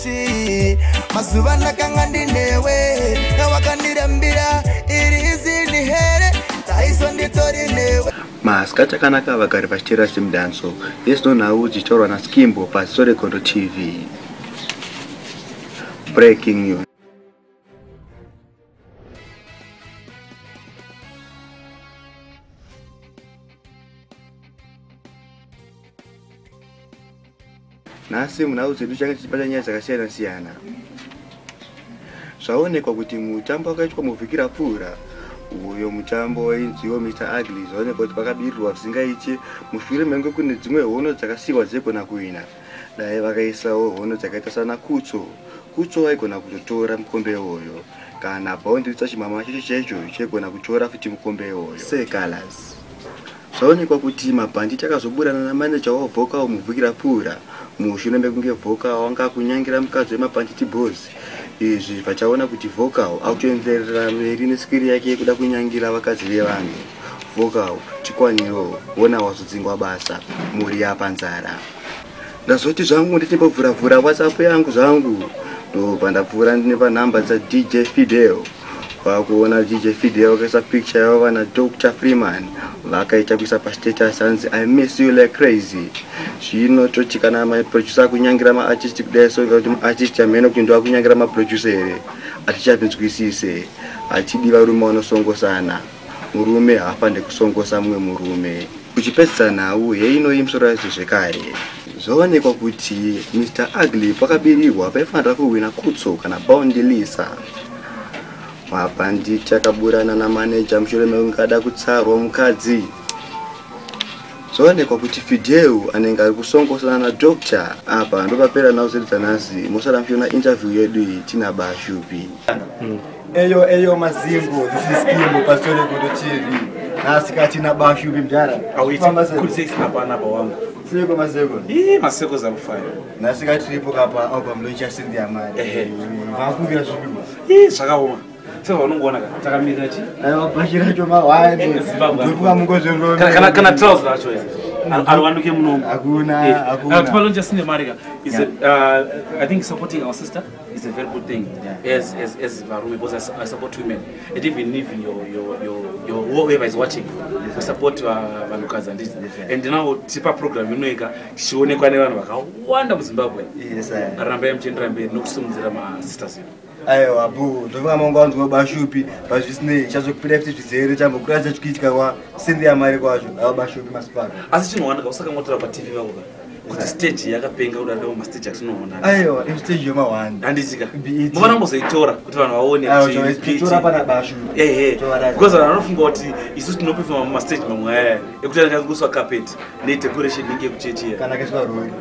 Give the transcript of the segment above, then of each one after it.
Chemistry mazuva ndakanga ndinewe wakandirambira iri izini here taisonditori newe. Masikati akanaka vagari vachiteera Zimdancehall. Yesino nhau dzichitaurwa naSkimbo paZiso reGondo TV. Breaking news. Nhasi munhau dzedu change tichibata nyaya dzakasiyana siyana. Zvaonekwa kuti mutambo wakaitwa muvhiki rapfuura uyo mutambo wainziwo Mr Ugly, zvaonekwa kuti pakabirirwa zvisingaite mushure menge kune dzimwe hono dzakasiyiwa dzaigona kuwina. Dai vakaisawo hono dzakaita sana Kutso. Kutso vaigona kutotora mukombe iwoyo, kana Boundary chimama chacho chaicho chaigona kutora futi mukombe iwoyo. Seh Calaz. Zvaonekwa kuti mabhanditi akazoburana namaneja waVocal muvhiki rapfuura mushure mekunge Vocal wanga akunyangira mukadzi wemabhanditi boss. Izvi vachaona kuti Vocal akutoenderera mberi neskiri yake yekuda kunyangira vakadzi vevanhu. Vocal chikwaniro wona wazodzingwa basa, mhuri yapanzara. Ndazoti zvangu ndichimbovhuravhura WhatsApp yangu zvangu, ndobva ndapfuura ndine panhamba dza DJ Fidel. Kwakuona DJ Fidel vakaisa picture yavo vana Dr Freeman, vakaita kuisa pastatus hanzi I miss you like crazy. Zvino toti kana maproducer akunyangira maartist kudai so kuti maartist amene kuti ndoakunyangira maproducer here, hatichabvinzwisise. Hatidi varume vanosongosana, murume haafaniri kusongosa mumwe murume. Kuchipedzisa nhau heino imusoro yacho zvekare. Zvaonekwa kuti Mr Ugly pakabirirwa paifanira kuwina Kutso kana Bounty Lisa. Mabhanditi akaburana namaneja mushure mekunge ada kutsarwa mukadzi. Zvaonekwa kuti Fidel anenge ari kusongosana naDoctor. Apa ndopapera nhau dzedu dzanhasi. Mosara muchiona interview yedu iyi tina Bashupi. Eyo eyo Mazimbo, this is Skimbo Pastor Gondo TV. Nhasi katina Bashupi mdara. Kuti hapana pa wangu. Seko maseko. Ii maseko zamufaya. Nhasi katiripo kapa album launch ya Cindy Amari. Ehe. Vakumbira zvipi? Ii zvakaoma. Saka unongoona ka takamirira chi? Aiwa bhachi racho mahwani. Zimbabwe. Ndofunga mungozvengome. Kana trousers racho iri. Ariwanduke munomu. Hakuna, hakuna. Tipa launch ya Cindy Amari ka is a, I think supporting our sister is a very good thing. Yeah. As varume, because I support women. And even your whoever is watching, we support vanhukadzi handiti. Yes, And now tipa program inoika tichionekwa nevanhu vakawanda muZimbabwe. Yes, sir. Rambai muchienderera mberi nokusimudzira masisters edu. Aiwa bu, ndofunga manga wanzwa Bashupi, pazvisinei chazokupira futi zvizere chambokuratidza chikuitika kwa Cindy Amari kwacho. Aiwa Bashupi masipaka. Asi chinowanika usakangotora pa TV vako ka. Kuti stage yakapenga kudaro mastage atinoona. Aiwa, stage yemahwani. Handiti ka. BET. Mufana kumbozoitora kuti vanhu vaone Aiwa, kuti tora pana Bashupi. Ehe. Tora. Because vanhu vanofunga kuti isusu tinopefoma mumastage mamwe aya ekuti anenge akaiswa carpet nedecoration inenge yekuchechi iya. Kana kaiswa rori.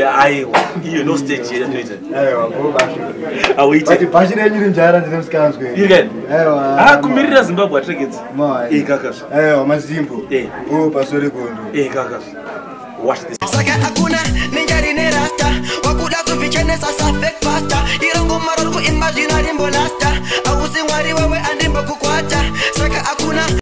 Aiwa, iyo no stage yatinoita. Aiwa, bo Bashupi. Auite. But bhachi renyu rinjara ndine musikanzwe. Iri kani? Aiwa. Ah, kumirira Zimbabwe hatiregedzi. Mahwani. Kaka. Aiwa, Mazimbo. Eh. Bo pasore gondo. Kaka. Watch this. Saka hakuna ninjari nerasta wakuda kuvichenesa sa fake pasta irongoma rori kuimba zvina rimbo lasta.